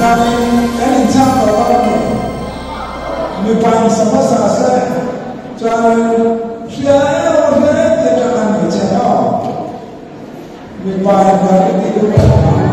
Tikhanin kan inchhang tawh dawn a ni. Mipa in sa hmasa se chuanin hria emaw hria em tih atang khan hmeichhia maw mipa in kan tih duh lo ang.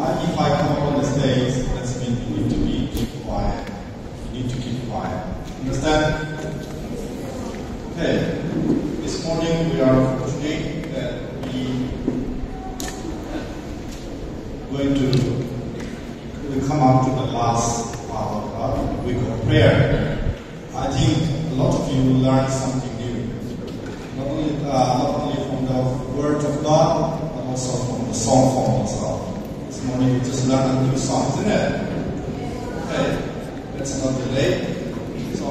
If I come up on the stage, that's mean you need to be keep quiet. You need to keep quiet. Understand? Okay. This morning we are fortunate that we going to we come up to the last part of our week of prayer. I think a lot of you will learn something new, not only from the Word of God, but also from the song form itself. This morning we just learned a new song, isn't it? Okay, let's not delay. So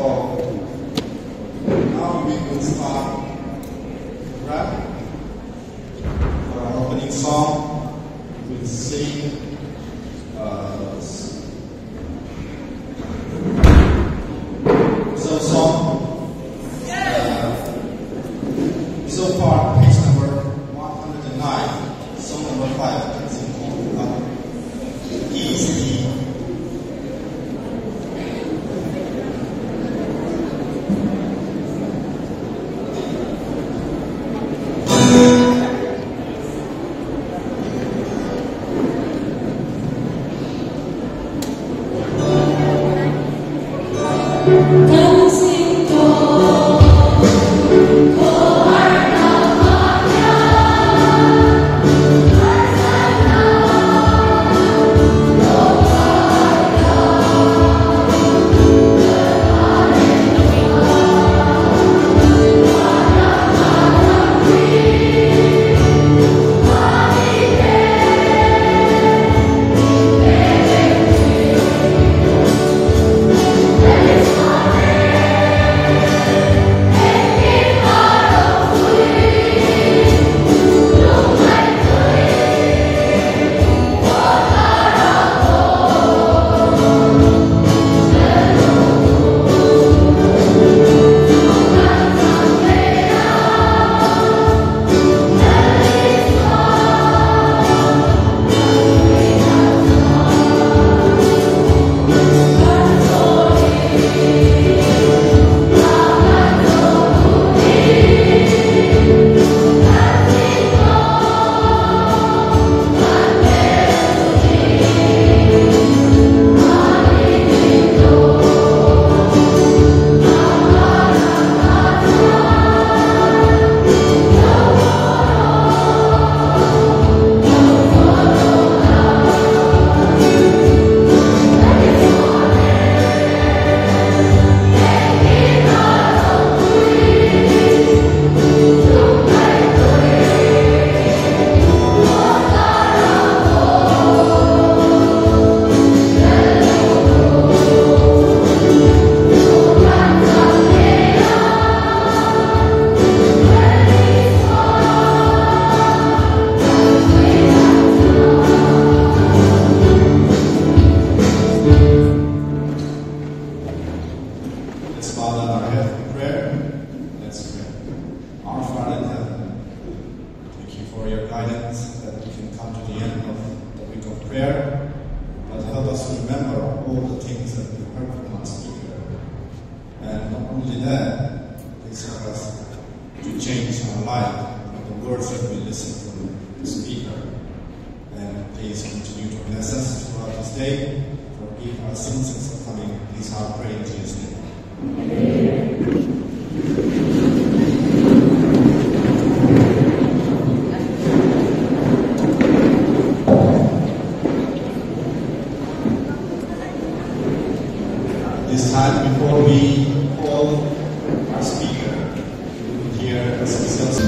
now we will start the program. For our opening song, we will sing so song. So far, page number 109, song number 5, it's called Easy. This time, before we call our speaker, we will hear a special.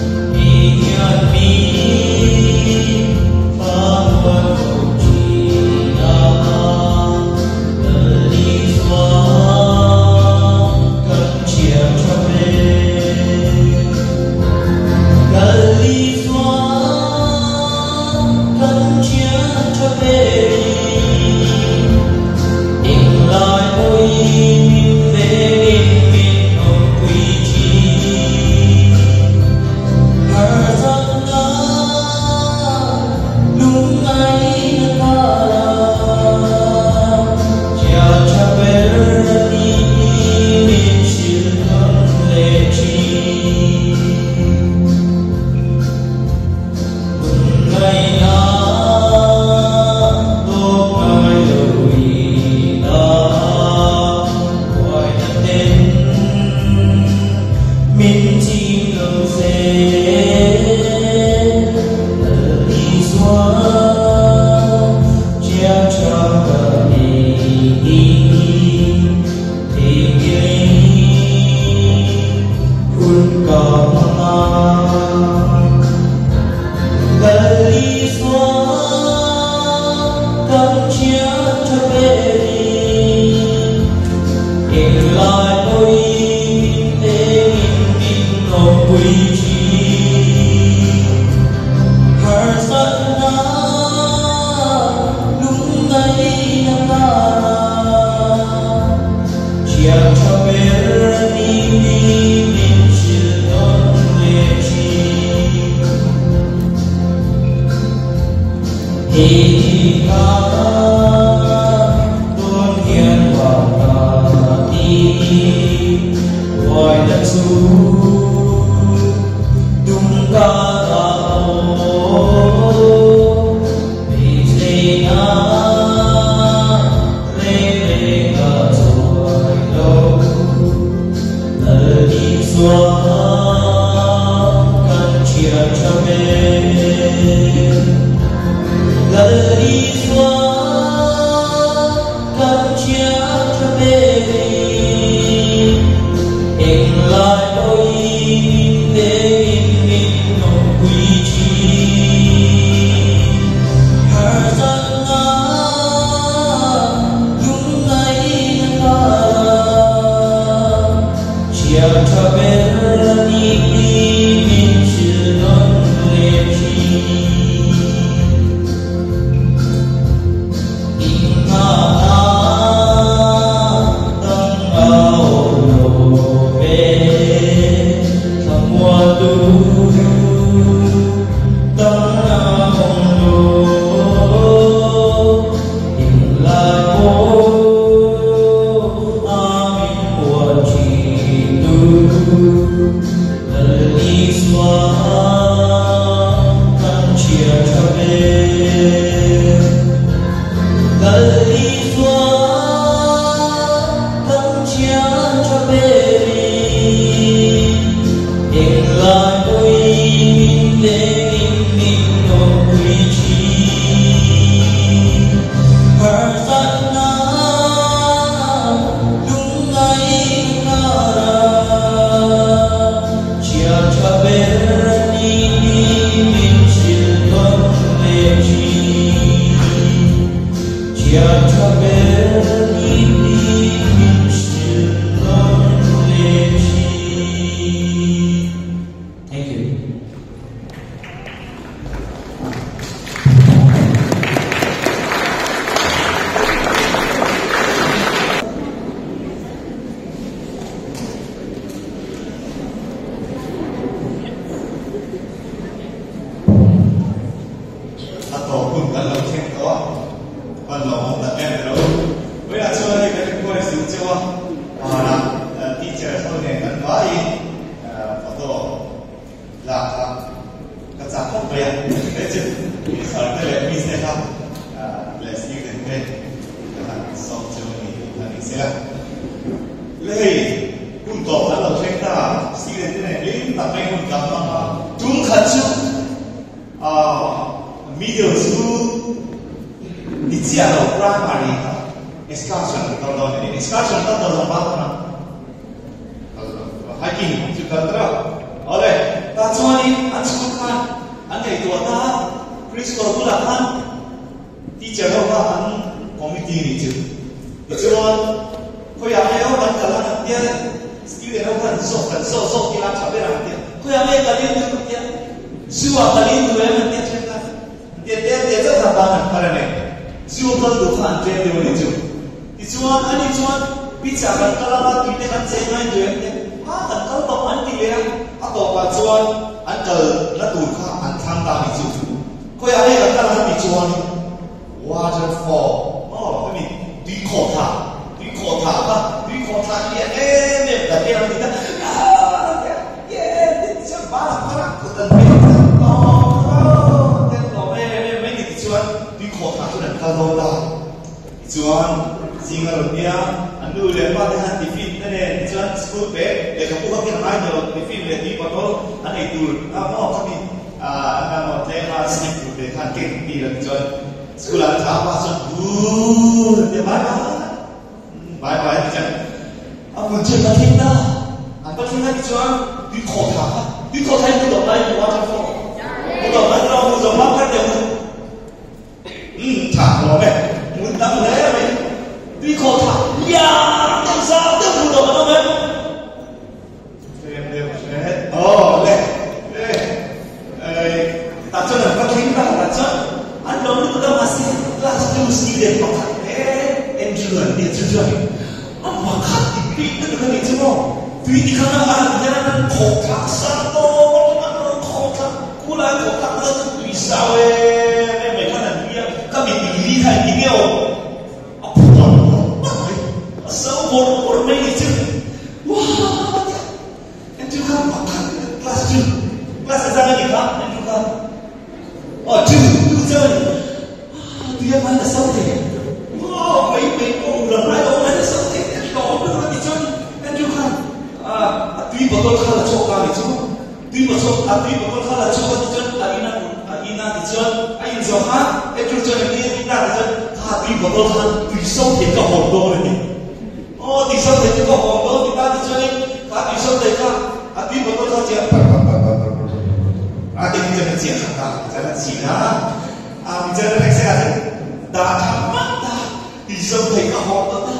Tui a man a so thei. Aw mai mai pawh ur a ngai lo, man a so thei te a awm lo a ti chuan Andrew khan a tui bottle kha la chhuak ta a ni chu. Tui bottle a tui bottle kha la chhuak a ti chuan a in a a in a ti chuan a in zawh khan Andrew chuan engtin a ti ta ti chuan kha tui bottle khan tui so thei ka hawn dawn a ti. Aw tui so thei chu ka hawn dawn ti ta ti chuanin kha tui so thei kha a tui bottle kha chiah par par par par par par par par a ti chuan a chiah khat a ti chuan a chhin a. A mi chen reng sek ah chuan dah tha hmak ta tui zo thei ka haw ta ta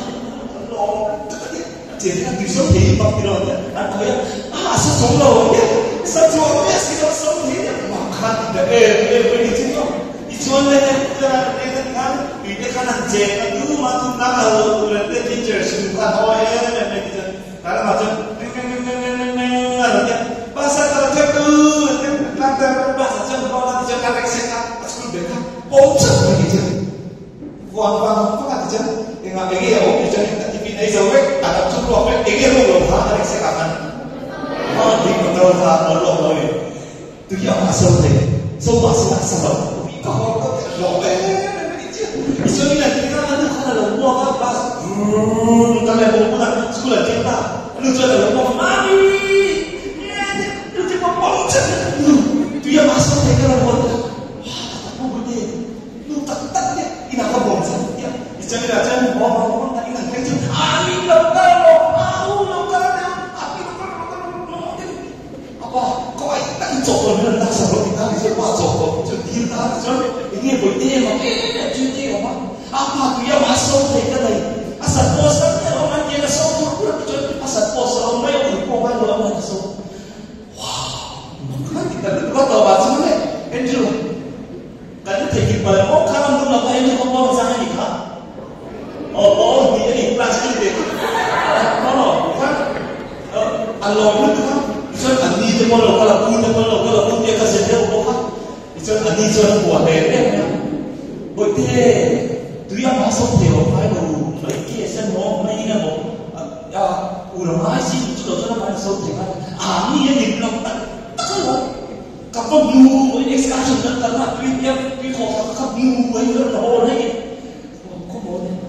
ka lawm tak a tia a chen khan tui zo thei hi bak ti lo a tia an khawi a a a sa chawng lo a tia sa chawng miah si lo so thei nia mah khan ti ta em em mai ni chu maw tichuan le chuan an eng an khan tui te khan an cheng a tumah tumna kal lo tur an tia teacher su khan haw em em mai ti chuan Tlai lamah chuan meng meng meng meng meng meng meng a rawn ti a, bus a kal teuh tu a ti a, tlang teuh teuh bus ah chuan hmawng a ti chuan a rek sek a, a school bag kha pawm chauh mai ti chuan vang vang vang a ti chuan engah enge a awm ti chuan a tiffin ei zo vek a dang chu ruak vek enge ruak lo kha a rek sek ah khan hmawng ding motor kha a ruak lo a ni. Tui a mah so thei, so mah se lah sa lo, tui ka haw ka ti hlawh em em a ni chiah. Tichuan in an tih a, a nu khan a lo muak a, bus brrrr kal leh bawk hmunah school an thleng ta, a nu chuan a lo muak a, Mami! Nu chu ka pawm chat a, nu tui a mah so thei ka lo haw ta, ha tak tak maw bute, nu tak tak nia, inah ka bawm chat a tia. Tichuan inah chuan haw vang vang ta, in an thleng chu, Ami lo kal rawh, au lo kal ania, Ami lo kal rawh, lo kal rawh, lo kal rawh. A pa, ka ai tak in chawk dawn hian an laksak lo ti ta ni chuan pa chawk dawn chu dil ta ti chuan eng nge vawi te emaw em em chu te awm a, a pa tui amah a so thei ka nei, a sat pawh sa miah lo mai tiang a so tur tur a ti chuan a sat pawh sa lo mai a ui pawh ngai lo amah a so wow mak ti ta lutuk a tawpah chuan le Andrew kan theihnghilh palh maw kha lam dum lam kha Andrew kha pawn zang a ni kha aw pawn hnih a ni class two te kha aw kha A lawm lutuk a, tichuan a ni te pawh lo kal a, pu te pawh lo kal a, u te ka zir deuh bawk a, tichuan a ni chuan a buah hle hle mai a, Bawihte, tui a hma sawm thei lo ngai lo, mai case emaw, mai in emaw, a ur a ngai si chu lo chuan a hmain a sawm thei ngai a, a ni a nim lo tak tak a lo, ka va hmu, excursion kan kalna tui nia, tui khawh kha ka hmu, hei ka haw hei.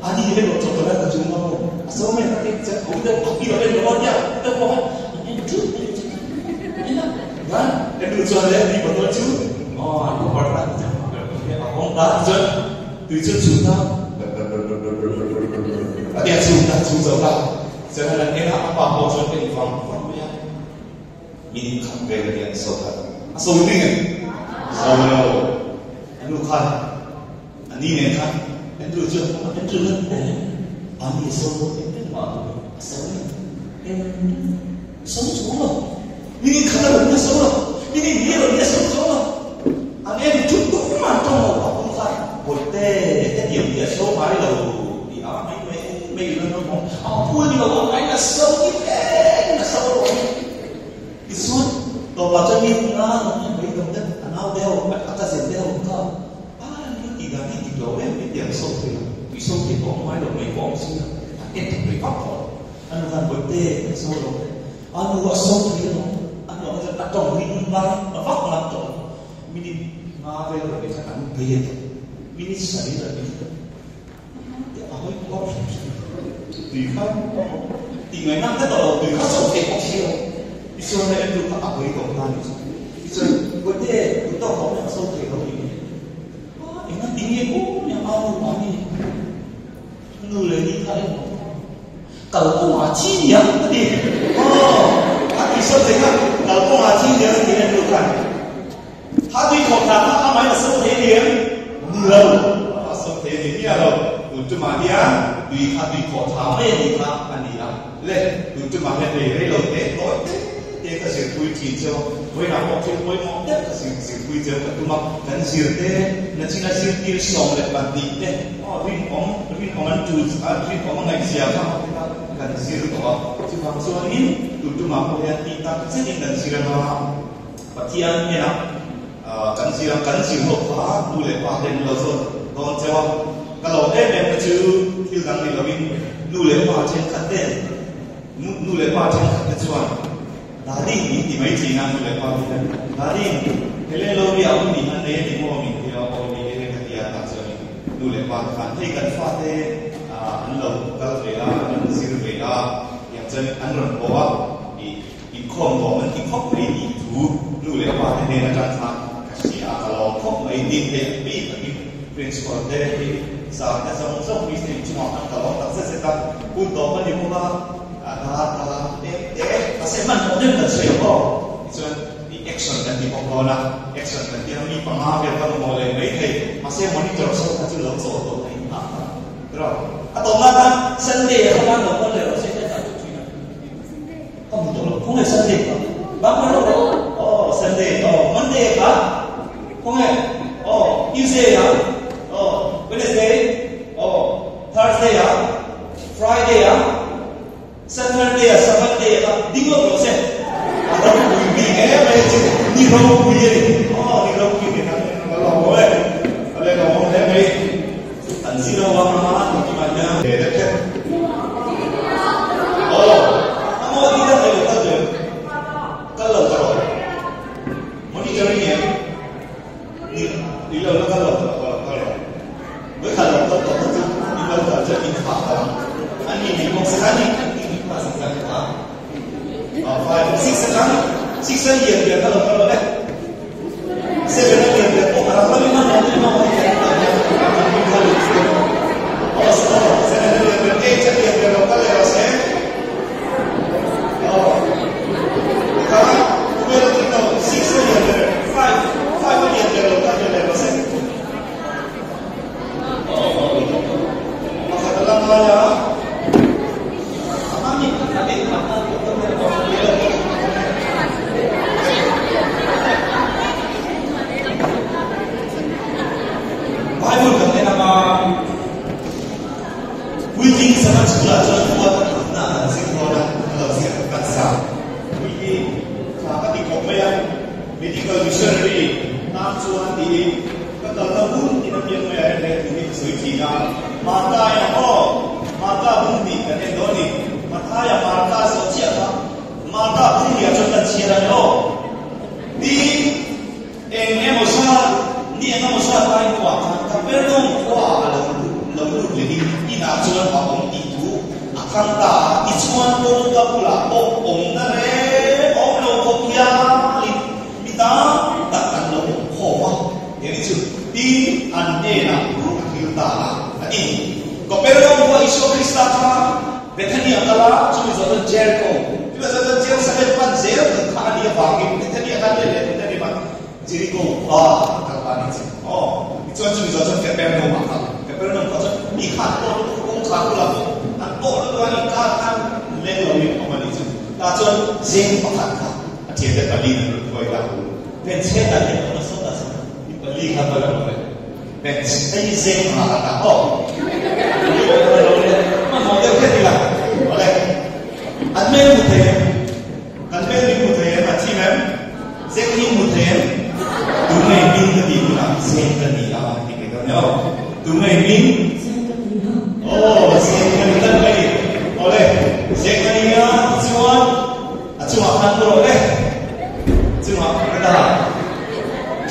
A ni nen khan Andrew chuan Andrew khan eh a ni a so eng eng mah tur a so a ni eng a so chuang lo ni khat a rawn ni a so lo ni ni ni a rawn ni a so chuang lo an en thut tum an tawng lo a pum khan bawihte hetiang hi a so ngai lo ti a mai mai mai in an rawn awm a pu a ni lo a ngai a so ni reng a so a rawn ni tichuan tawpah chuan mi nga an beidawng deuh a nau deuh a cousin deuh kha A ni tih dan hi dik lo em em tih an sawi thei lo. Tui sawi thei pawh ngai lo mai pawh awm si lo. An en thei mai vak tawh lo. A nu khan bawihte an sawi lo. A nu a sawi thei alawm. A hnuah kha chuan a tawng ring ngai a vak ngai tawh lo. Minute nga vel rawn ni khan an bei a tawh. Minute sarih rawn ni khan a hawi kual hrim hrim. Tui kha tih ngaihna ka tawh lo. Tui kha sawi thei bawk si lo. Tichuan hei an nu kha a hawi tawh ta a nih chu. Tichuan Bawihte tui tawk tawh mai a sawi thei lo ni e. A eng a ti nge aw nia a nu a ni. Nu leh ni kha eng maw kal kawngah chi niang a ti. Aw a tui sawi thei kha kal kawngah chi niang a ti an nu khan. Kha tui khawp hna kha amahin a sawi thei a ni em? Ni lo. A sawi thei a ni miah lo. Tun tumah hian tui kha tui khawh tha mai a nih kha a ni a. Le, tun tumah hian hei rei lo te tawi te te ka zirpui thin cheu a, vawiinah pawh thil pawimawh deuh ka zir zirpui cheu ka tum a, kan zir te nachina zirtir 12 te aw rinawm rinawm an tul rinawm a ngaihzia kha kan zir tawh a. Chuvang chuanin tun tumah pawh hian tih tak zetin kan zir anga. Pathian hnenah kan zir a, kan zir ho kha nu leh pa ten lo zawn dawn cheu a, ka lawm em em na chu thil dang ni lovin nu leh pa thenkhat ten nu leh pa thenkhat te chuan Dadi min ti mai thin a, nu leh pa te hian Dadi hele lo ria awm ni han nei a ni maw min ti a, aw ni e ka ti a tah chuan in. Nu leh pa te khan hei kan fate an lo kal ve a, an rawn zir ve a, tiang chuan an rawn haw a, ih inkhawm nuam an ti khawp mai tih thu nu leh pa te hnen atang khan ka hria a, ka lawm khawp mai tih theih bik takin Principal te hi zar te zawng zawng mi te inchungah khan ka lawm tak zet zet a, hun tawp a ni bawk a, dar kala tlem te mahse hmanhmawh deuh kan sawi ang aw tichuan ih action kan ti bawk dawn a, action kan tia mi panga vel kan awm leh mai thei mahse monitor saw kha chu lo chawh tawh a inhah kha tiraw a tawp nan khan Sunday a kha lo kal leh rawh se hetah chu thin a ka hmu tawh lo khawnge Sunday kha bang rawh rawh aw Sunday aw Monday kha. Khawnge? Aw, Tuesday ah? Aw, Wednesday? Aw, Thursday ah? Friday ah? Saturday ah? Sabbath day ah? Ding lawk rawh se. A ropui bik em mai chu ni ropui a ni. Aw, ni ropui ve tak em ka lawm e. A le lawmawm hle mai. An zir ho a hma ti mai nia. Ve deuh kher. Aw, a maw ti deuh elo kal ve. Kal lo ta rawh. Monitoring em? Ni ni lo la kal lo ta lo kal lo. Với khat lo kal tawh kha chu in lo kal chuan in thah ta ang. An ni ni bawk se ni an ni ni kha six an kha. Ah five six atang six an lian lian kha lo kal lo le. Seven an lian lian pawh a rang lamin hman lo ni maw an lian lian an ni kha lu chu. Oh seven an lian lian eight an lian lian lo kal leh rawh se. Bible kan en anga Puitling Sabbath School ah chuan khua kan thutna kan zir dawn a, kan lo zir kan sa. Pui hi tha ka ti khawp mai a, Medical Missionary tan chuan tiin ka kalna hun in a piang mai a he he thu hi ka sawi thin a, Martha in a aw, Martha bung hnih kan en dawn ni, Mathaia Martha zawh chiah kha Martha bung hnih ah chuan kan chhiar a ni aw, tiin Eng emaw zat, ni eng emaw zat lai hnuah khan Kapernaum khuaah a lo lo lut lehin inah chuan a awm tih thu a thang ta a. Tichuan kawngka bulah pawh awmna reng awm lo khawp hialin mi tam tak an lo awm khawm a, eng chu tin an hnenah thu a thil ta a, a ti. Kapernaum khua Isua Krista kha Bethania kal a, chumi zawh chuan Jericho, chumi zawh chuan Jerusalem pan zel tur kha a nih avangin Bethania khan leh leh Bethania pan Jericho khua a kal ta a ni che. Aw, tichuan chumi zawh chuan Capernaum ah kal, Capernaum khua chuan mi kha an tawh lutuk a, kawngkhar bulah pawh an tawh lutuk a, inkar khan leng loin awm a nih chu. Tah chuan zeng pakhat kha a thiante pali an rawn khawi ta. Benchhe dan hi an awm a, sawtah chuan mi pali kha va la awm e. Bench hei zeng hna a dah aw. Hmanhmawh deuh hret ila. Awle. An hmel hmu thei em? Kan hmel min hmu thei em? A thim em? Zeng hi hmu thei em? Tu ngei min ka tih hunah zeng ka ni a ti thei dawn e aw. Tu ngei min? Zeng ka ni a. Aw, zeng ka ni tlat mai. Awle, zeng ka ni a tichuan a chungah khan pu rawh le. Chungah ka dah a.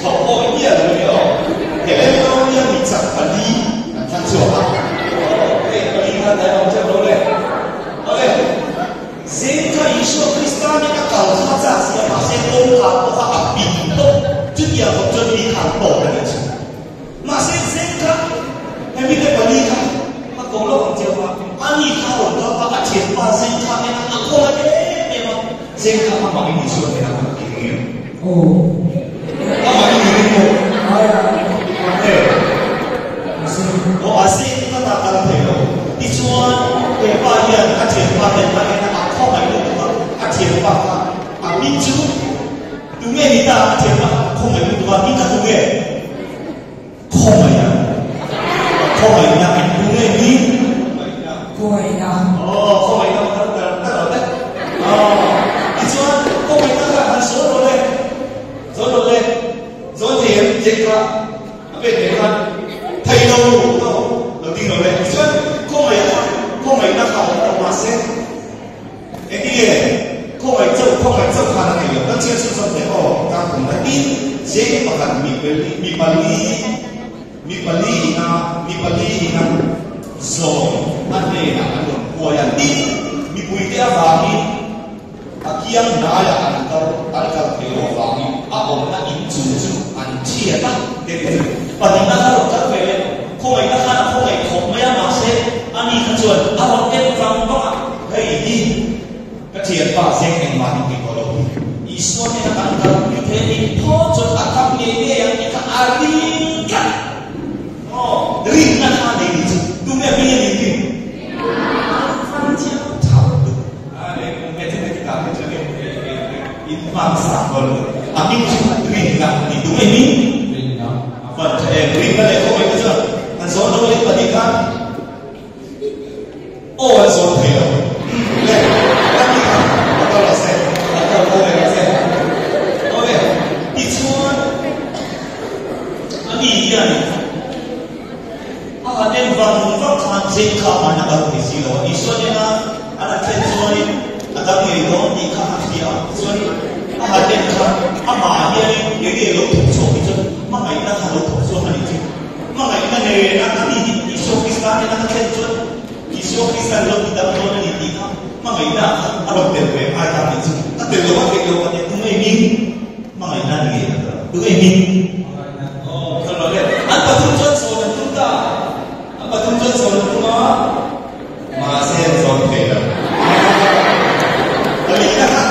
Thawk pawh i nia lo ni aw. He lem lo nia mi chak pali an thlang chhuak a. Aw, hei pali kha dai awm teuh lo le. Awle, zing kha Isua Krista nih a kal kha chak si a, mahse kawngkhar pawh kha a pin tawp. Chutiang khawp chuan mi kha an tawp a nih chu. Mahse zing kha hemi te pali kha a ko lo ang chiang a. Ani kha rawn kal kha a thianpa zing kha en a, a khawl em em a. Zing kha amah in Isua hnenah a ti eng em? Aw. Amah in i ring maw? Ai a. E. Zing. Aw a zing ka ta kal thei lo. Tichuan he pa hian a thianpa nen a en a, a khawngaih lutuk a, a thianpa kha a min chu tunge ni ta a thianpa kha a khawngaih lutuk a, min kha tunge? Khawngaih a. Khawngaihna tunge ni? Khawngaihna. Khawngaihna. Aw, khawngaihna kha kan kal ta lo le. Aw, tichuan khawngaihna kha han sawi rawh le. Zawn rawh le. Zawn thei em? Jack kha a pek leh khan thei lo lo lo ding lo le. Tichuan khawngaih kha khawngaihna kha awm lo mahse engtinge khawngaih chauh khawngaih chauh khan a thei lo. Kan chhiar chhunzawm thei aw ka kum na tin zeng pakhat mi pali mi pali mi pali ina. ina mi pali ina zawm a hnenah an rawn huai a. Tin, mipuite avangin a kiang hnaiah an kal an kal thei lo avangin a awmna in chung chu an thiat a. Heti chu pahnihna kha rawn kal ve leh khawngaihna khan a khawngaih khawp mai a, mahse ani kha chuan a rawn en vang vang a, hei hi ka thianpa zeng engmah ni thei tawh lo hi Isua hnena kan kalpui thei a nih phawt chuan a tham ngei ngei ang tih kha a ring tlat. Aw, rinna kha nei ni chu tunge a hming a nih rin? Fan chiang tha lutuk. A le kum e thil heti ah hi chuan in hman sak dawn lo. A hming chu rinna a ni. Tunge hming? Rinna. A van tha em. Rinna leh khawngaihna chuan an zawn lo leh pahnih khan aw an zawn thei lo. Le, a ni kha a kal rawh se. A kal haw ve rawh se. Aw le, tichuan Ani hian a han en vang vang khan zeng kha hman a kal thei si lo a. Isua nena an han thlen chuanin a dam ngei dawn tih kha a hria a. Tichuanin a han en khan amah hianin eng nge lo thawk chhuak hi chuan hmangaihna kha lo thawk chhuak a nih chu. Hmangaihna nena ani hi Isua Krista nena a thlen chuan Isua Krista lo ti dam dawn a ni tih kha hmangaihna kha a rawn tel ve ngai ta tih chu a tel lo a theih lo a tia tunge min Hmangaihna ni ngei ang rawh. Tunge hming? Aw, kal rawh le. An pathum chuan sawn an tum ta. An pathum chuan sawn an tum a, mahse an zawn thei lo. Palina kha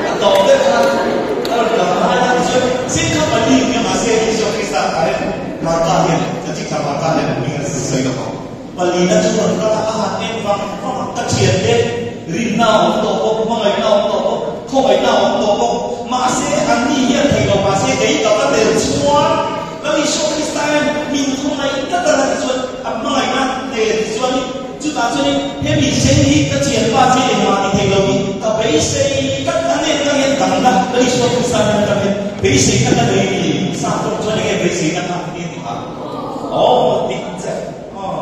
a tawp deuh kha a rawn kal lai a, tichuan zing kha pali nia mahse Isua Krista kha hian Martha hian chanchin tha Martha hian an hming a sawi lo ang. Palina chu rawn kal a, a han en vang vang a, ka thiante rinna a awm tawh bawk, hmangaihna a awm tawh bawk, khawngaihna a awm tawh bawk, mahse anni hian thei lo, mahse kei ka va tel chuan Lal Isua Krista hian min khawngaih tlat a, ti chuan a hmangaihna nen chuanin chutah chuanin hemi sen hi ka thianpa chu engmah ti thei lo hi ka beisei tlat a nen ka hian dangna Lal Isua Krista hian ka hian beiseina ka nei ni, sa tawk chuan enge beiseina kha ni a ti kha. Aw ti ang che. Aw,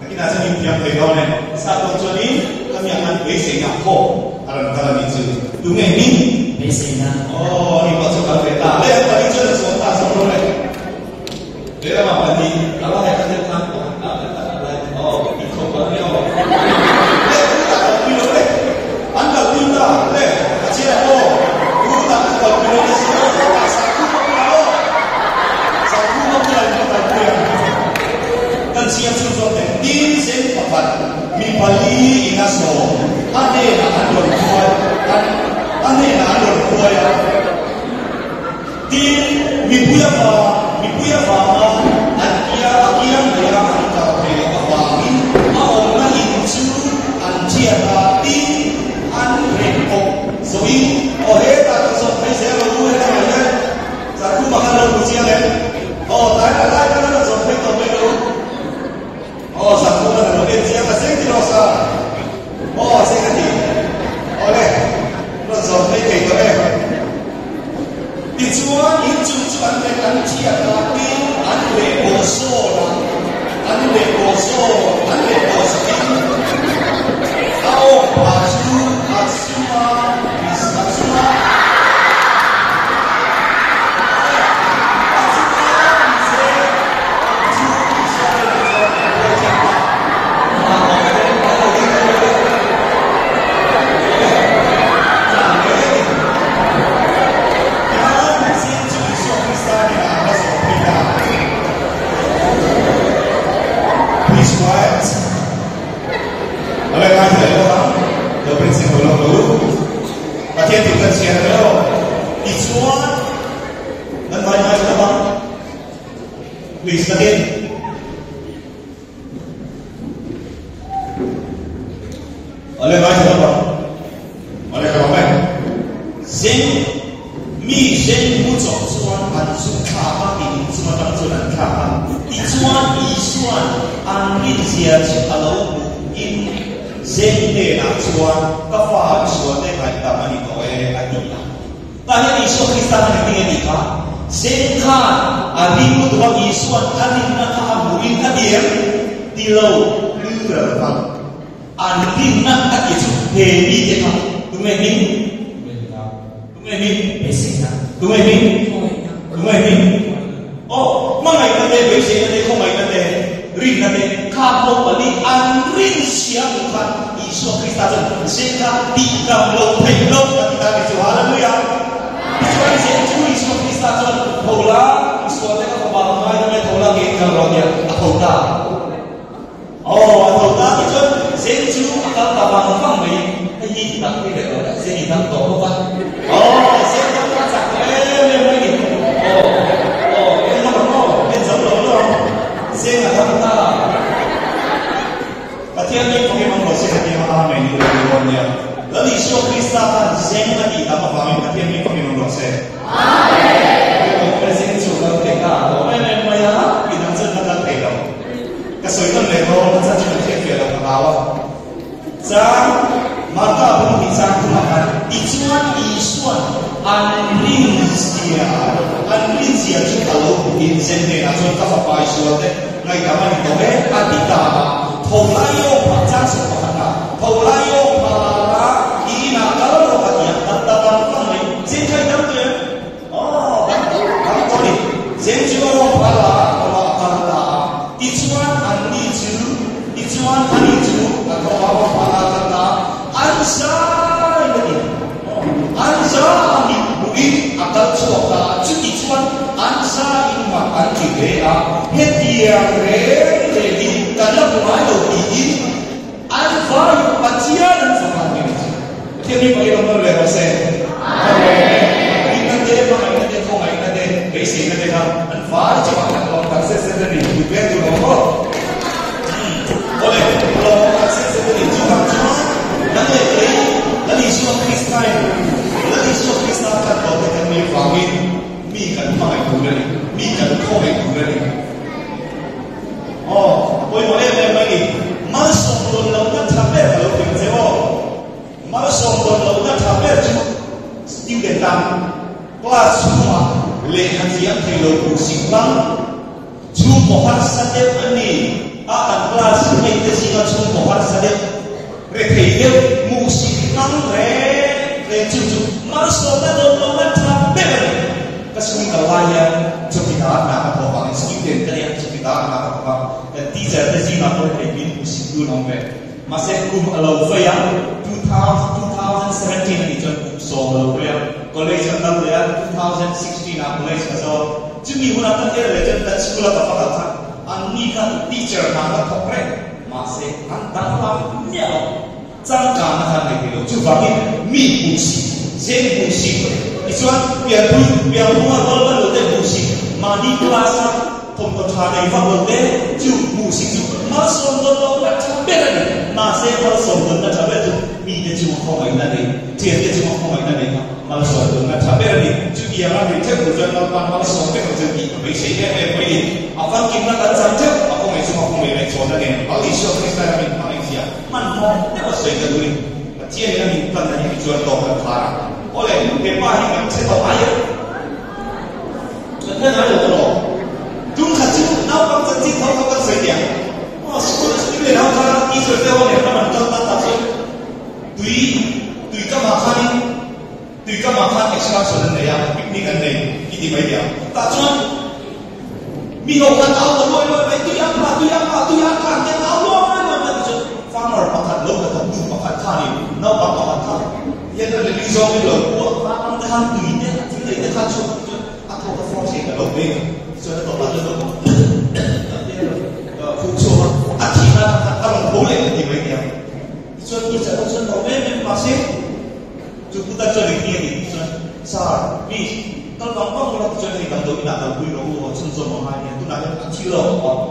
nakinah chuan in thiam thei dawn e. Sa tawk chuanin ka miah khan beiseina haw a rawn kal a nih chu. Tunge hming? Beiseina. Aw, ani pawh chu kal ve ta. Le, an pahnih chuan an sawm ta zawk rawh le. Lehlamah pahnih a la haih khan khan pakhat a a lai aw, i tho palh ania aw. Le, tunah kalpui lo le. An kalpui ta le, a chhiat aw. Tunah an kalpui lo le, aw, tah sakhu ka bulah aw. Sakhu ka bulah in ka kalpui ang. Kan siam chhun zawk teh. Tin, sen pakhat mi pali in a sawm. A hnenah an rawn khuai an a hnenah an rawn khuai a. Tin, mipui avang mipui avanga an kia a kiang leh a an kal thei loh avangin a awmna in chu an thiat a. Tin, an reng bawk. Zoin, aw hetah ka zawt phei zel lo u hetah hian. Zakhuma khan lo hmu chiang em? Aw, tlai la lai khan a rawn zawt phei tawh mai lo. Aw, Zakhuma khan a lo en chiang a, seng ti rawh sa. Aw, seng a ti. Aw le, rawn zawt phei thei tawh e. Tichuan, inchung chu an rek an thiat a, tin, an leh pawh zawn a, an leh pawh zawn, an leh pawh zakin a awk phah chu a chunga a chunga. Please quiet. Pathian tih kan chhiar ang emaw tichuan kan vai ngai thlap ang. Please takin. Awle ngai thlap ang. Awle ka lawm e. Zeng mi zeng mu chawp chuan an zu thlak a tih in chung atang chuan an thlak a. Tichuan Isuan an rinzia chu a lo hmuh in Zeng hnenah chuan, Ka fa i sualte ngaihdam a ni tawh e, a ti a. Tah hian Isua Krista khan engtin nge tih kha? Zeng khan a ring lutuk a, Isua'n a rinna kha a hmuhin a ti em? Ti lo, plural hmang. An rinna a ti chu he mite kha tunge hming? Tunge hming? Beiseina. Tunge hming? Khawngaihna. Tunge hming? Aw, hmangaihna te, beiseina te, khawngaihna te. Rinna te kha ho pali an rin sia mu khan Isua Krista chuan zeng kha tihdam loh theih loh a ti ta ni chu. Hallelujah! Tichuan zeng chu Isua Krista chuan tho la, Isua te ka fapa ka ngaidam e, tho la ngei kal rawh tia a tho ta. Aw, a tho ta tichuan zeng chu a kal ta vang vang mai. Hei hi i dang thei leh lo le, zeng i dang tawh bawk a. Aw, zeng dang kha a chak tawh em em mai ni. Aw, aw, en lawk ang aw, en zo lo lo ang. Zeng a dang ta. Pathian min fawk em ang rawh se ka ti a, Amen i lo ti dawn nia. Lal Isua Krista khan zeng a tih tam avangin Pathian min fawk em ang rawh se. Amen. Zeng chu kal thei ta a lawm em em mai a, midang chuan ka kal thei lo. Ka sawi nawn leh dawn, a chan chu ka hriat fiah lo ka hlau a. Chang, Martha bung hnih chang thum ah khan, Tichuan Isuan an rinzia, an rinzia chu a lo hmuhin Zen hnenah chuan ka fapa Isua te ngaihdam a ni tawh e a ti ta a, tho lai aw phah chang sawm pakhat ah, tho lai aw phah a i inah kal rawh a ti a, kal ta vang vang mai, Zen kha i dam tawh em? Aw, dam tawh, dam tawh a ni. Zen chu a rawn phal a, a ruah a kal ta a. Tichuan anni chu, tichuan ani chu a tho a, rawn phal a, a kal ta a. An zai a ni. Aw, an za a mit hmuhin a kal chhuak ta a. Chutichuan an zaiin mak an ti hle a, hetiang reng reng hi kan la hmu ngai lo tiin an vai Pathian an fak a ni. Pathian mi pakhat awm lo leh rawh se. Amen. Rinna te, hmangaihna te, khawngaihna te, beiseina te kha an vai chauh a, kan lawm tak zet zet a ni. Pui pek tur awm maw? Awle, ka lawm awm tak zet zet a ni. Chuvang chuan nang leh kei Lal Isua Kristain, Lal Isua Krista kan tawh te kan nih avangin mi kan hmangaih tur a ni, mi kan khawngaih tur a ni. Aw, a pawimawh em em mai ni. Malsawm dawn lohna tha ber ka lo hrilh che aw. Malsawm dawn lohna tha ber chu student tan class chhungah lehkha thiam thei lo tur sik hmang chhungkaw harsa deuh an ni a, kan class mate te zinga chhungkaw harsa deuh, rethei deuh, muhsik hmang reng reng chu chu malsawmna dawn lohna tha ber a ni. Ka school kal lai hian chawkidar hna ka thawk vangin student ka nia chawkidar hna ka thawk a, kan teacher te zingah pawh hei min hmuhsit dun awm ve. Mahse kum a lo vei a, 2017 a nih chuan kum sawm a lo vei a, college ka kal leh a, 2016 ah college ka zo a, chumi hunah ka hriat leh chuan kan school a ka va kal khan an ni kha teacher hna ka thawk reng, mahse an danglam miah lo, changkanna kha an nei thei lo, chuvangin mi hmuhsih, zeng hmuhsih, tichuan pianpui pianphunga rualban lo te hmuhsih, mahni class a Thawmhnaw tha nei vak lo te chu hmuhsik chu malsawm dawn lo na tha ber a ni. Mahse malsawm dawn na tha ber chu mite chunga khawngaihna nei, thiante chunga khawngaihna nei kha malsawm dawn na tha ber a ni. Chutianga ri theuh tur chuan Lalpan malsawm vek ang chu tih ka beisei em em mai ni. A famkimna kan chang theuh, a khawngaih chunga khawngaih leh chhawnna nen Lal Isua Krista in a min hmangaih zia hmanhmawh deuh a sawi ka duh ni. Pathian in a min tan a ni chuan tawk kan khar a. Awle, he pa hi kan chhe tawh ai a. Kan hre ngai lo tawh. Tum khat chu naupang chanchin tho tho kan sawi teh ang. Aw, school a student ho kha teacher te ho leh ram an kal ta ta chuan tui tui kamah khanin tui kamah khan excursion an nei a, picnic an nei i ti mai teh ang. Tah chuan mi ho khan au ta luai luai mai, tui an tla, tui an tla, tui an tla an ti a, au luai luai mai ti chuan farmer pakhat lo hnathawk tu pakhat khanin naupang pakhat kha Hian a leli zawngin lo kuah kha ang te khan tui te a thil ei te kha chhuak ang chuan a thawk a force in a lo bei ang tichuan a tawpah chuan lo a khuh chhuak a a thih nan khan a rawn tho leh ti mai nia tichuan teacher ho chuan lo em em mahse chu putar chuan engtin nge tih chuan sir please kal vang vang ula tichuan hei damdawi inah kalpui rawh u aw chhunzawm a ngai nia tunah hian a thi lo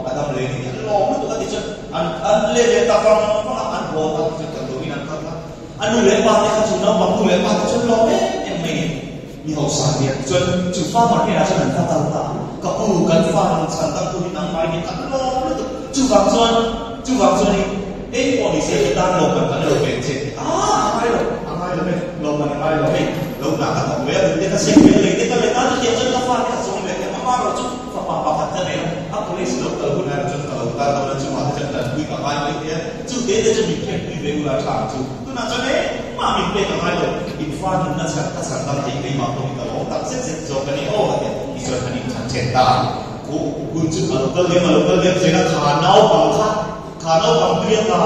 a dam leh ni a lawm lutuk a tichuan an an let leh ta vang vang a an haw ta tichuan damdawi in an kal ta. A nu leh pa te kha chu naupang nu leh pa te chuan lawm em em mai ni. Mi hausa nia chuan chu farmer hnenah chuan an va kal ta a, ka pu kan fa nun chhan dang tur hi nangmah in kan lawm lutuk, chuvang chuan chuvang chuan i eng pawh ni se ka tan lawmman kan lo pek che a, a ngai lo, a ngai lo e, lawmman a ngai lo hei, lo hna ka thawk ve a, lung te ka seng ve a, lei te ka let a, chutiang chuan ka fa te ka chawm ve a, amah erawh chu fapa pakhat ka nei a, a college lo kal hunah erawh chuan ka lo tan dawn a, chungah te chuan tanpui ka ngai mai thei a. Chu te te chu min pek pui ve ula tha ang chu. Tunah chuan engmah min pek a ngai lo. In fa nunna chhan ka chhan dam thei keimah pawhin ka lawm tak zet zet zawk a ni aw a ti a. Tichuan an inthan then ta. Ku hun chu a lo kal liam a lo kal liam zel a, kha naupang kha, kha naupang tuia tla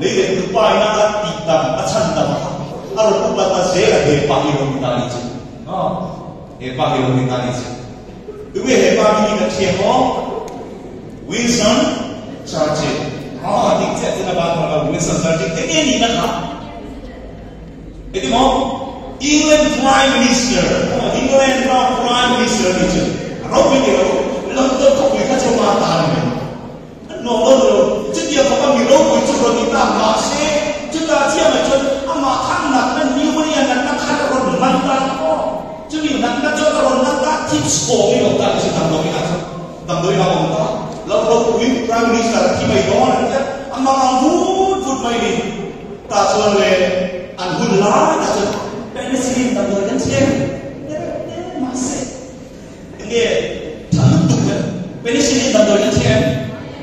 lei leh tupa ina a tih dam, a chhan dam kha a rawn upat ta zel a, he pa hi lo ni ta ni chu. Aw, he pa hi lo ni ta ni chu. Tunge he pa hi kan hria maw? Winston Churchill. Aw, dik chiah chuan a ban phal lo, Winston Churchill enge nihna kha? Eti maw? England Prime Minister, aw England ram Prime Minister a nih chu. A ropui teh lo, London khawpui kha chu ama ta a ni mai. An nuam dawn lo, chutiang khawpa mi ropui chu rawn ni ta mahse, chutah chiangah chuan amah kha natna pneumonia natna khan a rawn man ta maw? Chumi natna chuan a rawn man ta, thil chhawng in awm ta ni chu damdawi ah chuan damdawi ah a awm ta, lo ropui Prime Minister a thi mai dawn an tia, a mang ang vut vut mai ni. Tah chuan le an hun lai tak chuan penicillin damdawi kan chhiar dereuh te mahse enge tha lutuk hian penicillin damdawi kan chhiar em?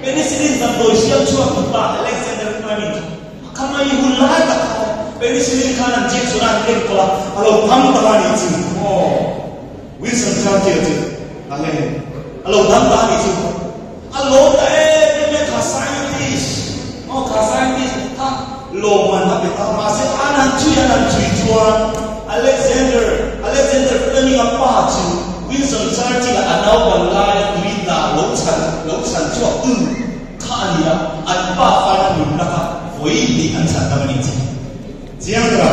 Penicillin damdawi siam chhuak tu pa Alexander Fleming kha a kha mai hun lai tak khan penicillin khan an check chhun a an enkawl a a lo dam ta a nih chu aw Winston Churchill chu a hle a lo dam ta a nih chu. A lawm ta em em e kha scientist aw kha scientist kha lawmman a pe ta mahse an han chhui an han chhui chuan Alexander Alexander Fleming a pa chu Winston Churchill a a naupan laia tui tla lo chhan lo chhan chhuak tu kha a ni a an pa fan a nunna kha vawi hnih an chhan dam a nih chu chiang ta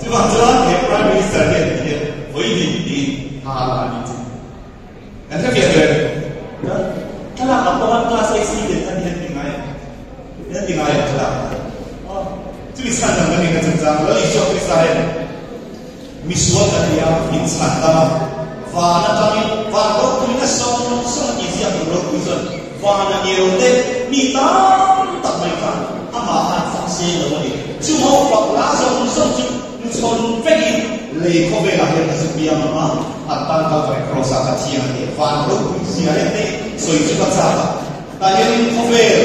chuvang chuan he Prime Minister hian ti hian vawi hnih tiin a la a nih chu. Kan hre fiah ber. Thlalak ah pawh class a student an hian ti ngai em? Hian ti ngai em thlalak ah? Aw. Chumi chhan dang kan nih na chungchang Lal Isua Krista hian misual kan ni a, min chhan dam a, van atangin van ropuina sawng sawng a tih ziak tur ropui chuan van a ngeu te mi tam tak mai khan amah khan fak se lo a ni. Chung ho fak la zawng zawng chu Hnuchhawn vekin lei khawvelah hian ka zu piang ang a, an tan Kalvari Cross-ah ka thiang a ti a, van ropui zia em mai sawi chu ka chak a. Tah hianin khawvel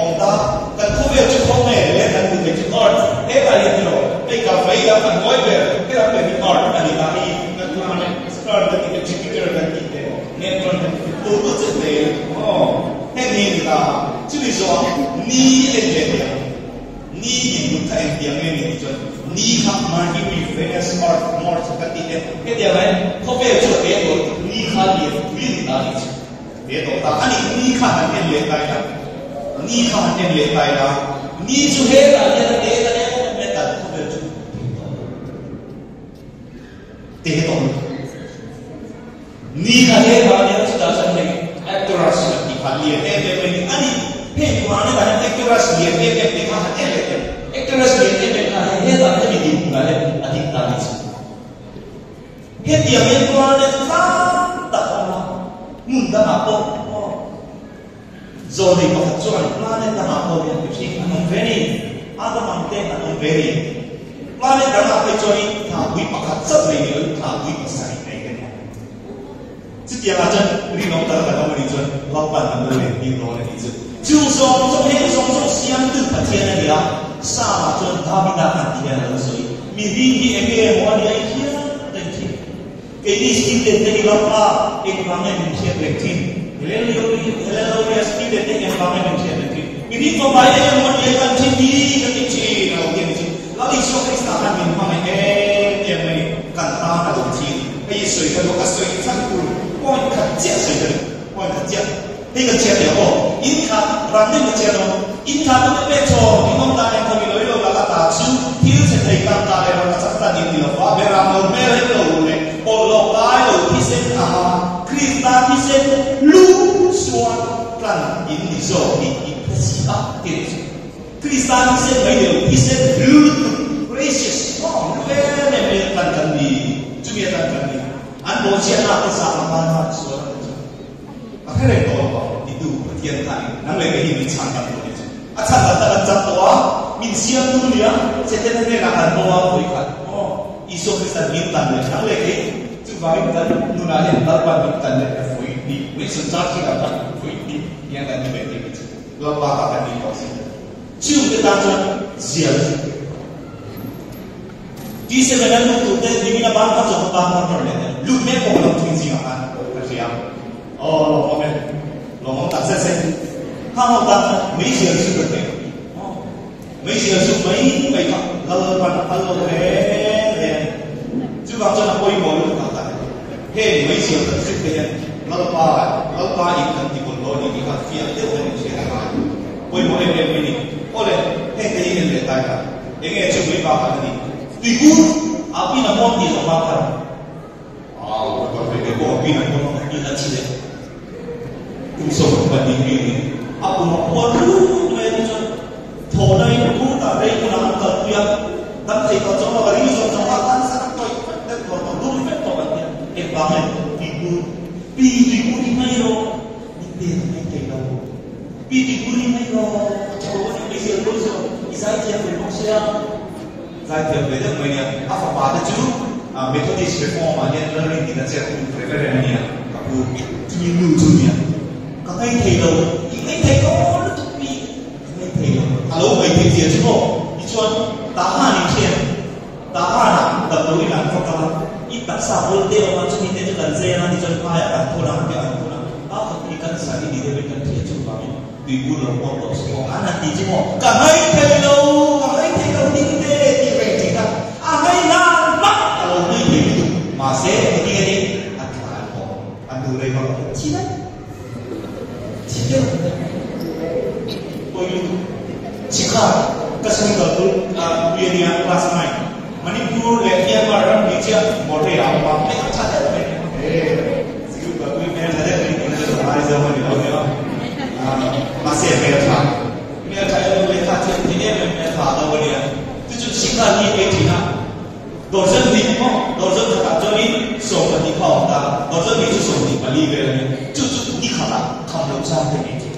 awm ta, kan khawvel chu khaw nge le kan hmu thei chu Earth, hetah hian tiraw, hei ka vei lam kan ngawi ber, helam ber hi Earth a ni ta, hei kan planet Saturn kan tih te, Jupiter kan tih te, Neptune kan tih te, Pluto chu hle aw, heng hi a ni ta, chumi zawh ni a en leh thei ang. Ni dinhmun kha engtiang nge ni tih chuan ni kha Mercury, Venus, Earth, Mars kan tih te hetiang hian khawvel chu a te tawh lutuk ni kha lian pui a ni ta tih chu te tawh ta a ni. Ni kha han en leh ta ila, ni kha han en leh ta ila, ni chu hetah hian a te ta em em e kan khawvel chu te tawh lutuk te tawh lutuk. Ni kha hetah hian chutah chuan hei Actorus kan tih kha lian em em mai ni a ni. Hei planet ah hian Actorus lian em em tih kha han en leh teh. Actorus lian em em kha hei hetah hemi dinhmunah hian a ding ta ni chu. Hetiang hian planet tlang tak a awm a, hmun dangah pawh aw zawlnei pakhat chuan planet dangah pawh hian mihring an awm ve ni, Adam ang te an awm ve ni. Planet dangah phei chuanin thlapui pakhat chauh nei ni loin thlapui pasarih nei te an awm. Chutiangah chuan rinawm taka kan awm a nih chuan Lalpan kan lo lentir dawn a nih chu. Chu zawng zawng heng zawng zawng siamtu Pathian a ni a, Psalm-ah chuan Davida khan ti hian a lo sawi, Mihring hi eng nge maw a nih a i hriat reng thin. Keini student te hi Lalpa engvang nge min hriat reng thin? Hellelujah student te engvang nge min hriat reng thin? Mihring fapa hi eng emaw a nih a i kan thin hi ka ti thin a lo ti a nih chu. Lal Isua Krista khan min hmangaih em em mai kan tan a lo thi. Hei i sawi ka duh a, ka sawi chhan tur point khat chiah sawi ka duh, point khat chiah. Hei ka chhiat leh aw, in kha ram deuh ka chhiat awm, in kha ka pe chawm, in awm dan engkawm i lawilo la ka ta chu thil chhe thei tan ta leh ram ka chak tan in ti lo va, beram lo hmel hek lo leh pawlh lawk lai lo thisen anga Krista thisen lu suan tlan in ni zawk tih in hre si a ti leh chu. Krista thisen mai ni lo, thisen hlu lutuk, precious, aw, hlu em em mai atan kan ni, chumi atan kan ni. An bawhchhiatna te zah a hman khan sual a ni chu. A hre reng tawh lo a, titu Pathian khanin nang leh kei hi min chhan dam tawh ni chu. A chhan dam tak an chang tawh a, min siamtu nia Setana hnenah kan bo a vawi khat, aw, Isua Kristan min tan leh nang leh kei, chuvangin kan nunah hian Lalpan min tan leh ka vawi hnih, Winston Churchill-a khan vawi hnih hian kan ni ve thei ni chu. Lalpa kha kan nih tawh si. Chungte tan chuan zial chu T7 an lut tur te nimin a ban kha zawng ban kha nawr leh lut mek pawh ka lo thin zingah khan ka hria. Aw lawm awm e. tak zet zet. Khang ho tan khan meizial chu ka thei lo. Meizial chu mai mai kha Lalpan a phal lo reng reng a ni. Chuvang chuan a pawimawh lutuk ang tak a ni. Heng meizial kan zuk te hian Lalpa, Lalpa in kan ti bawlh hlawh a ni tih kha fiah deuh hian in hriat a ngai. Pawimawh em em mai ni. Awle, heng te hi en leh ta ila. Enge chu mai bakah a ni. Tuikur a pin a hmuam tih zawng bak khan. Kei pawh a pin a hmuam a pin a chi leh. Kum 12 mi ni. A kum a puar lut mai a ni chuan thawhna in khur ah rei hunah an kalpui a. Kan thei tawh chuang lo a ring zawng zawng a kan san a tawih vek deuh tawh tawh dum vek tawh an tia. Engvang nge tuikur pi tuikur hi mai rawh ni pek mai thei lo. Pi tuikur hi mai rawh a tha lo a ni mai zel dawn zawk i zaithiam ve bawk sia. Zaithiam ve deuh mai nia. A fapa te chu Methodist Reform ah hian Lalrin tina chiah pu Reverend a nia ka pu. Chumi nu chu nia. Ka ngei thei lo. I ngei thei lo lutuk mi. Ka ngei thei lo. A lo ngei thei zia chu maw? Tichuan Tahan in hriat Tahan ah damdawiin an va kal a. I taksa bawl te awm a chumi te chu kan zai anga tichuan phaiah kan thawn a an ti a an thawn a. A khat hi cancer i ni deuh in kan hriat chuvangin Tuibur lo hmuam tawh suh maw? An han ti chu maw? Ka ngai thei lo, ka ngai thei lo ding te tih reng thin a, a ngai nan mah ka lo ngai thei lutuk. Mahse, ka ti a ni, a tlan haw, a hnu rei vak a thi daih, thi deuh daih. Pawi lutuk. Chikhat, ka school kal pul pui a nia, class nine, Manipur leh Myanmar ram ni chiah Moreh ah a awm a, hei a tha deuh mai. Sikul kal pui hmel tha deuh mai tih na chu ka ngai zo a ni lo nia. Mahse hmel tha, hmel tha emaw lehkha thiam thei em em hmel tha a lo a nia. Chu chu Sikha hi ei thin a, dawrzawn hnih maw, dawrzawn khatah chuanin 12 kha a awm ta, dawrzawn hnih chu 24 vel a nia. Chu chu ni khatah kham loh chang te nei chu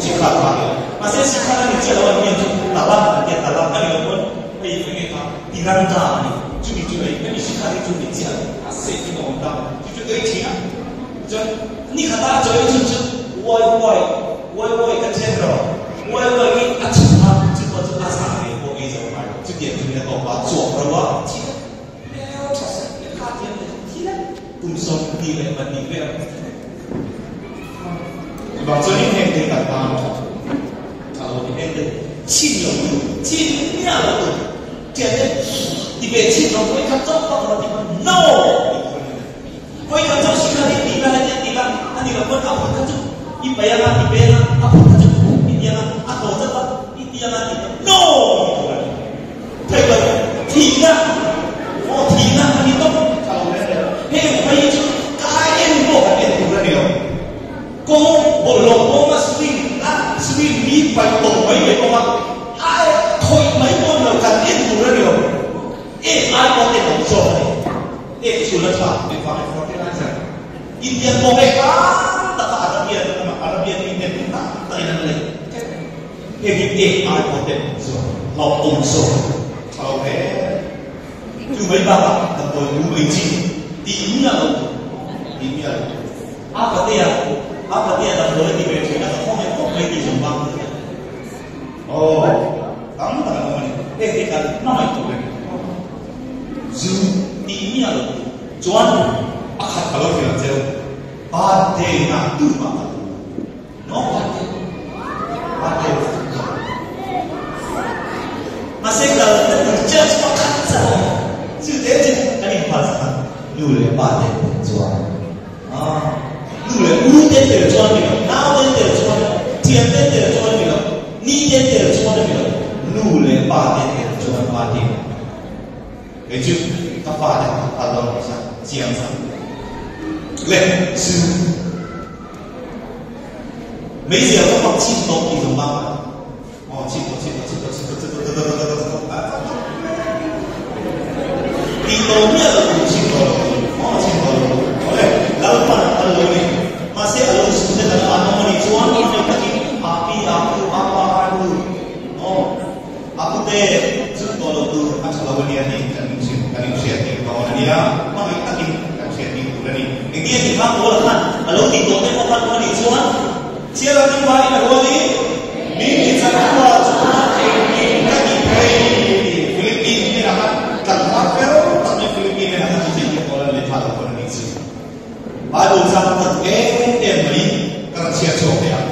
Sikha kha a ni a. Mahse Sikha a ni chiah lo a ni chu Talak an tia, Talak a ni lo pawn hei eng nge kha Tiranga a ni. Chumi chu ei, hemi Sikha hi chu ni chiah lo, a seh in a awm ta, chu chu ei thin a. Chuan ni khata a chawi chhun chu uai uai, uai uai ka then rawh, uai uai hi a chhun a, chu pawh chu a zah ve pawh ei zo ngai lo. Chutiang chu min a tawp a, chuak ro a, thi daih, hmel tha sek leh kha thiam leh thi daih, kum 22 vel a thi daih. Chuvang chuan in heng thei kan tan a lo ni heng te chhin lo tu, chhin miah lo tu, tiang te ti ve chhin lo tu, kha chauh vak lo ti kha no! Hawi kha chauh si kha hi ti la hetiang ti la a ni lo pawn a phut kha chu i paih anga i peng a a phut kha chu i ti anga a thaw zat a i ti anga ti no i ti tur a ni thei lo thihna aw thihna a ni tawp tha lo reng reng heng phei hi chu ka ai en pawh kan en tur a ni lo kawng bawlhhlawh kawnga swing a swing mi paih tawh mai mai bawk a ai khawih mai pawh ni lo kan en tur a ni lo ek ai pawh en awm zawk a ni. Ek chu la tha engvang in fertilizer Indian pawh hei tam taka Arabian lamah Arabian mi ten tam takin an lei tep heng hi ek ai pawh ten zawk hlauhawm zawk tha lo hle chu mai bakah damdawi mu ei chi tih miah lo tur tih miah lo tur a patea a patea damdawi a ti ve thin a ka khawngaih khawp mai tih zawng bak ka hria aw tam tak an awm a ni heng hi kan hmangaih tur a ni. Zu tih miah lo tur chuan a khat ka lo hrilh ang cheu. Birthday na tu mah ka duh lo. No birthday. Birthday ka duh lo. Mahse kal na tur church pakhat chauh a awm. Chu te chu kan inphal sak a, nu leh pa te chuan ah nu leh u te tel chuan ni lo, nau te tel chuan ni lo, thian te tel chuan ni lo, ni te tel chuan ni lo, nu leh pa te tel chuan party. Kei chu ka fa te ka phal dawn lo sa chiang sa le zu meizial ka hmang chim tawh tih zawng bak aw chim tawh chim tawh chim tawh chim tawh chim tawh tawh tawh tawh tawh tawh tih tawh miah lo tur chim tawh lo aw chim tawh lo aw le lalpan a phal lo ni mahse a lo zu te kan an awm a nih chuan a hmei takin a pi a pu a pa a nu aw A pute chu tawh lo tur a tha lo a nia tih kan inhrilh kan inhriat tir dawn a nia, hmangaih takin kan hriat tir tur a ni. Engtin a tih kha Paula khan a lo tih tawh te pawh khan a nih chuan chhiar ang in vaiin a rualin min ti chak hnuah chuan engkim ka ti thei tih Philippine hnenah khan tlangval fel tak mai Philippine hnenah khan chu thei Paula lehkha lo pawn a nih chu. Bible chang ka duh em em mai ka rawn chhiar chhuak thei ang.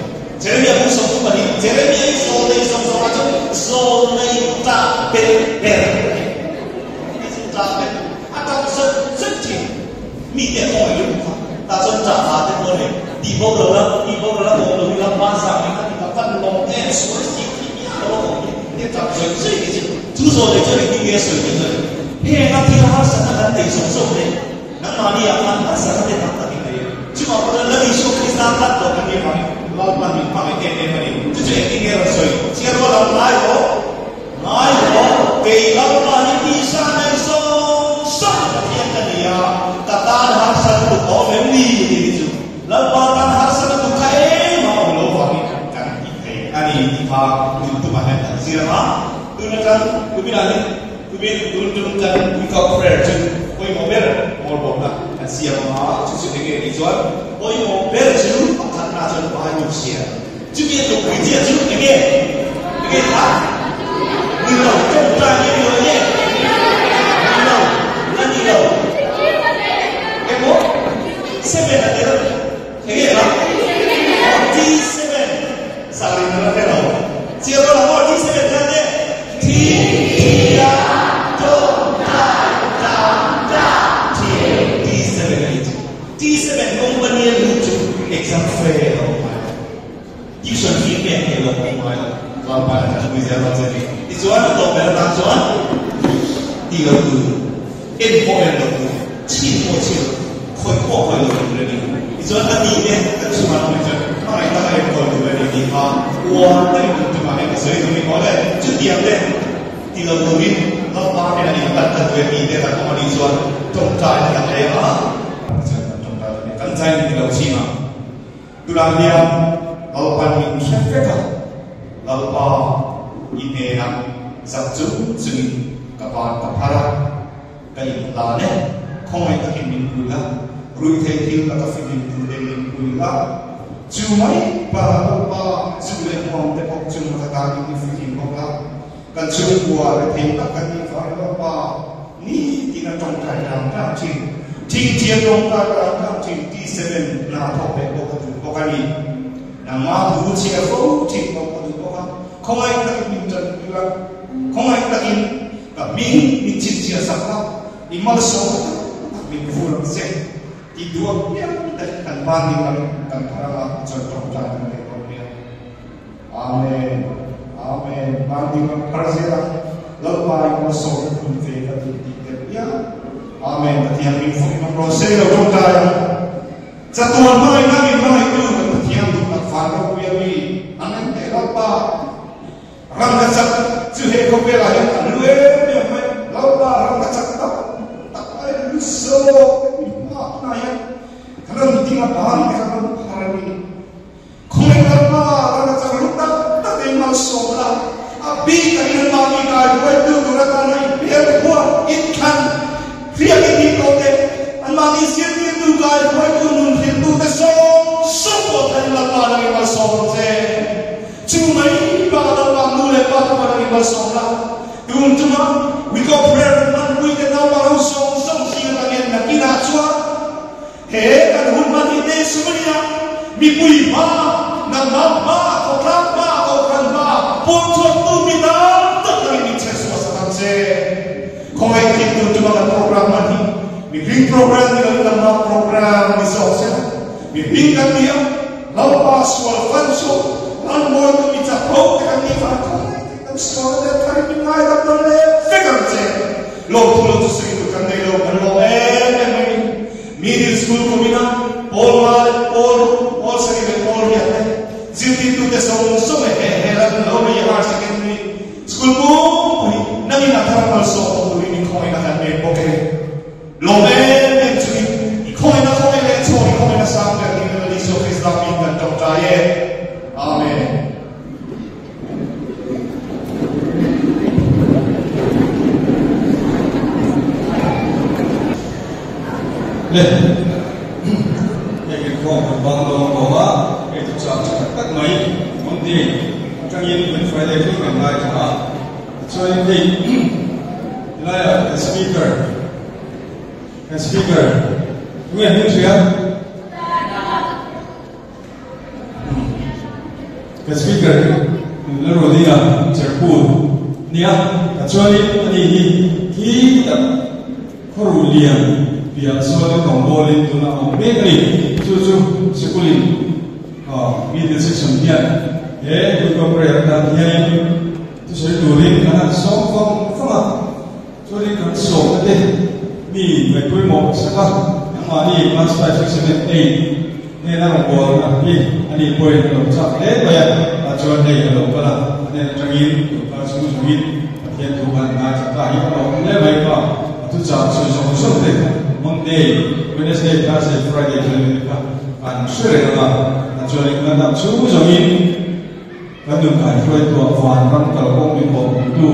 Tihboral a, tihboral a awm loin Lalpa zang in a ti ka van lawm em, sual chi khi miah lo a awm hi tia tap zawih zawih ni chu. Chu zawh leh chuan engtin nge a sawi tih chuan heng a thil harsatna kan nei zawk zawk leh nangmahni ah khan harsatna te tam tak in nei a. Chuvang pawh chuan Lal Isua Krista tlat lo kan nih avangin Lalpan min hmangaih em em a ni. Chu chu engtin nge a rawn sawi? Chhiar rual ang ngai rawh, ngai rawh, kei Lalpa hi tisa nei zawng zawng Pathian ka ni a, ka tan harsa lutuk a awm em ni? tih hi chu Lalpa tan harsa lutuk kha engmah a awm lo vangin kan ti thei a ni tih kha tun tumah hian kan zir ang a. Tun atang kuminah hian kumin tun tum kan week of prayer chu pawimawh ber mawlbawmna kan siam ang a, chu chu enge tih chuan pawimawh ber chu pakhatna chuan Bible chhiar. Chumi a tukpui chiah chu enge? Enge kha? Ni lo, tawngtai nge ni lo enge? Ni lo, la ni lo. Engmaw? Seven a tel. Enge kha? 47. Sarin ka la hre lo. Chiah rual ang aw, T7 kha enge? T, Tia, tawngtai, tang, ta, thian. T7 a nih chu. T7 company a lut chu exam fail a awm ngai lo. Tuition fee pek theih loh a awm ngai lo. Lalpa in a hmui zel dawn che ni. Tichuan a tawp ber atan chuan tih loh tur, en pawh en loh tur, chhin pawh chhin loh tur, khawih pawh khawih loh tur a ni. Tichuan a tih te kan chhungah hmui chuan hmangaih taka enkawl tur a ni tih kha uar takin kan chungah hian ka sawi duh ni maw le. Chutiang te ti lo turin Lalpa hnenah in kan ka duh e tih te kan awm a nih chuan tawngtai na kan leng a. Chuan kan tawngtai ta nia, kan zai ni lo ching a. Tunah hian Lalpan min hre vek a, Lalpa i hnenah zak chung chungin ka ban ka phar a, ka inhlan e, khawngaih takin min pui la, ruihtheih thil laka fihlim tur te min pui la, chu mai bakah Lalpa zu leh hmuam te pawh chung laka takin i fihlim bawk la, kan chhungkua rethei tak kan nih vangin Lalpa nitin a tawngtai tang tang thin, thingthiam tawngtai tang tang thin T7 hna thawk leh pawh ka duh bawk a ni. Nangmah thu chhiar fo thin pawh ka duh bawk a, khawngaih takin min tanpui la, khawngaih takin Ka hming min chhinchhiah sak la, i malsawm tak tak min vur ang che tih duh ang piang te kan ban ding lam kan phar anga chuan tawngtai kan nei dawn nia. Amen. Amen. Ban ding lam phar zel a, Lalpa i malsawmna hmun ve ka duh tih tel piang. Amen. Pathian hming fawk in awm rawh se lo tawngtai ang. Chatuan hmangaihna min hmangaihtu kan Pathian duh tak van ropui a mi an en teh Lalpa. Ram ka chak chu he khawvel ah hian a hlu em em mai, Lalpa ram ka chak tak tak ai lu zawk te mi hma tunah hian kan rawn ding a ban te kan rawn phar a ni. Khawngaih Lalpa ram ka chak lu tak tak te malsawm la, a bik takin an mahni kai hruaitu tur atana i hmel huat inthlan hriat i tih tawh te, an mahni zirtirtu kai hruaitu nun hriltu te zawng zawng pawh thain Lalpa nangin malsawm ang che. Chu mai bak Lalpa nu leh pa te pawh in malsawm la, tun tuma we go prayer kan hmanpui te naupang ho zawng zawng zing atangin nakinah chuan he kan hun hman hi te sumania mipui hma, nangmah hma, khawtlang hma, kohhran hma, puangchhuak tu mi tam tak angin min chherchhuah sak ang che. Khawngaih takin tun tuma kan program hman hi mihring program ni loin nangmah program ni zawk se la, mihring kan ni a, Lalpa sual fan chu an mawi tu mi chak ho te kan nih vang khawngaih takin kan sual a tel thar in min ngaidam dawn leh vek ang che. Lawmthu lo chu sawi tur kan nei lo, kan lawm em em mai ni. Middle school kum ina pawl nga leh pawl ruk, pawl sarih leh pawl riat te zirtirtu te zawng zawng e he he lan lo mai higher secondary school pumpui nangin a thar malsawm awm turin min khawngaih na kan mek bawk e. Lawm em em chungin i khawngaihna khawngaih leh chhawng i khawngaihna sang ber ding Lal Isua Krista hming kan tawngtai e. Amen. Le, hei kan khawm kan bang dawn tawh a, hei chu chak tha tak tak mai Monday atangin Good Friday thleng kan ngaithla a, tichuanin hei Helaiah kan speaker, kan speaker, tunge hming hria? Kan speaker Lalrualia Cherpur nia, a chuanin ani hi khi tak khawruh lian piah sawn tawng bawlin tuna a awm mek a ni. Chu chu sikulin. Middle section hian he week of prayer atan hianin thusawi turin kan han sawm vang vang a, chuanin kan sawmna te mi ngaihpawimawh sak a, nangmahni class 5, 6, 7, 8 hnena rawngbawlna hi ani pawhin a lo chak hle mai a, tah chuan hei a lo kal a, a hnen atangin tun kar chhung zawngin Pathian thu kan ngaithla ta hi a lawm hle mai kha, a thuchah sawi zawng zawng te kha Monday, Wednesday, Thursday, Friday thil te kha kan hre reng ang a, tah chuan kan dam chhung zawngin kan nun kaihruaituah vanram kalkawng min kawhhmuhtu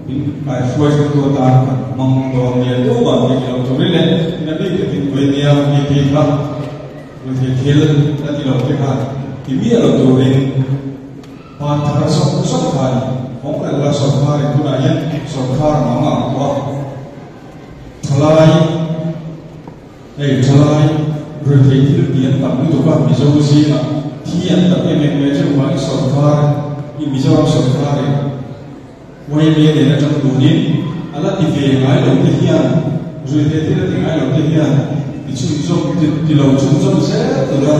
min kaihruaihruaitu atan kan hmang dawn nia tumah hi i lo turin leh na bik takin vawinia mi phei kha ruihtheih thil la ti lo te khan ti miah lo turin Hman thar zawk zawk kha a ni. Kawng reng la sawrkar in tunah hian sawrkar mang ang tawh a. Thalai, hei thalai ruihtheih thil ti an tam lutuk a, Mizo zingah thi an tam em em mai a, chuvangin sawrkar i Mizoram sawrkar in YMA nen atang tunin a la ti ve ngai lo te hian ruihtheih thil a ti ngai lo te hian ti chhunzawm ti lo chhunzawm zel tura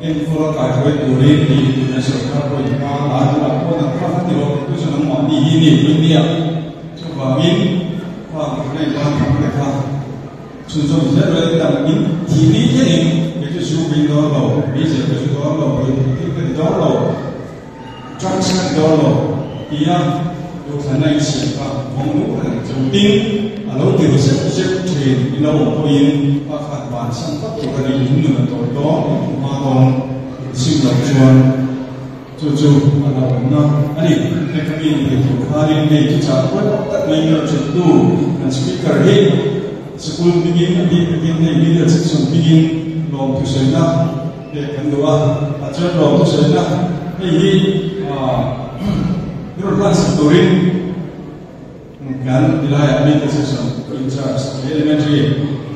enkawl a kaihruai turin hei tuna sawrkar pawhin hma a la a, tunah pawh nang kha kha ti rawh tih tu chu nangmahni hi ni pui nia. Chuvangin khang rei ban thang te kha chhunzawm zel rawh in dang in thih ni thlengin kei chu zu ka in dawn lo, meizial ka zu dawn lo, ruihtheih thil ka ti dawn lo. Drugs ka ti dawn lo tia duhthlanna in siam kha vawng nuk reng chu tin a lo tir zeuh zeuh thin in lo awm pawhin pa khan bansan vak tur a ni in nun a tawi dawn in hma dawn in sim loh chuan chu chu a lo awmna a ni. Hei ka mi thei tur khanin hei chu chah kual tak mai in rawn hrilh tu kan speaker hi sikul hmingin a bik takin hei middle section hmingin lawmthu sawina Pek kan duh a, tah chuan lawm chu sawi na hei hi i rawn hlan sak turin kan tilaiah middle section in charge elementary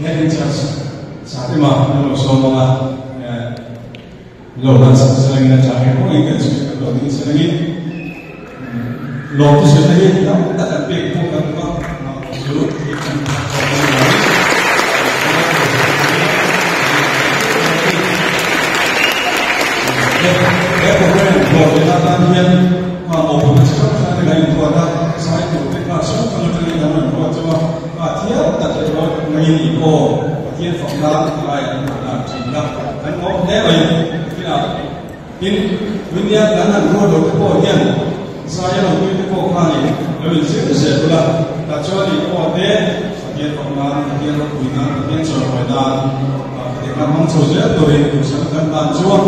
head in charge Satima an lo sawm ang a, lo hlan sak selangin a tha ngei pawhin kan speaker lo ding selangin lawm chu sawi na hi tam tak an pek pawh kan duh a, chu kan He program hlawhtlin atan hian mawhphurhna chi hrang hrang te kan inruat a, sai tur te kha hrang hrang atangin kan rawn ruat chauh a, a thiam tak leh ruat ngaiin i aw Pathian fak nan tilai an rawn lar thin a, kan awm hle mai kinah. Tin, Dunia kan han ruat lo te pawh hian zai a lo tui te pawh khanin lo inzir zel ula, tah chuan i aw te Pathian fak nan, Pathian ropui nan, Pathian chawimawi nan khatiang khan hmang chho zel turin duhsakna kan tan chuan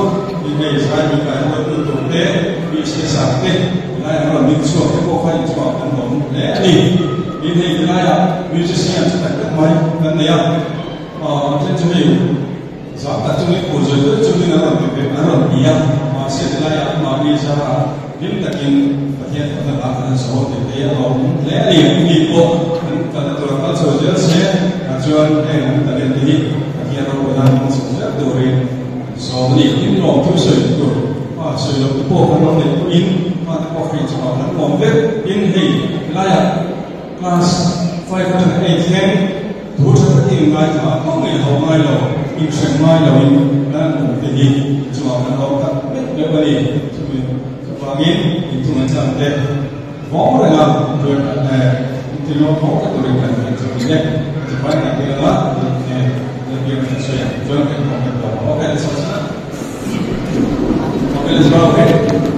i hei zai mi kai ruat tu tur te, mi siasar te tilai an rawn ding chhuak te pawh kha inchhuah kan lawm hle a ni. Tin, hei tilaiah musician tha tak tak mai kan nei a, a then chu hei. Zah tak chungin phur zui zui chungin an rawn ti ve, an rawn ti a, mahse tilaiah mahni zarah hlim takin Pathian fakna hla kan han sawi thei te a lawm hle a ni. Mi pawh an kalna tura kal chho zel se, tah chuan heng an talent te hi Pathian ropuina an hmang chho zel turin an sawm a ni. Tin, lawmthu sawi tur pa sawi loh te pawh kan lo neih pawhin pa te pawh hei chungah kan awm vek. Tin, hei tilaiah class 5 atanga 8 thleng, Thu tha takin ngaithla a kawng ngei ho ngai lo, inhrem ngai loin kan an awm te hi chungah kan lawm tak meuh meuh a ni. Chumi chuvangin inthung an chang te vawng reng a, intilawm vawng reng turin kan han chawp in e. Chuvangin kan ti ang a, Lalbiak kan sawi ang chuan kan kawng kan tawp ang. Okay, let's go. Okay, let's go. Okay.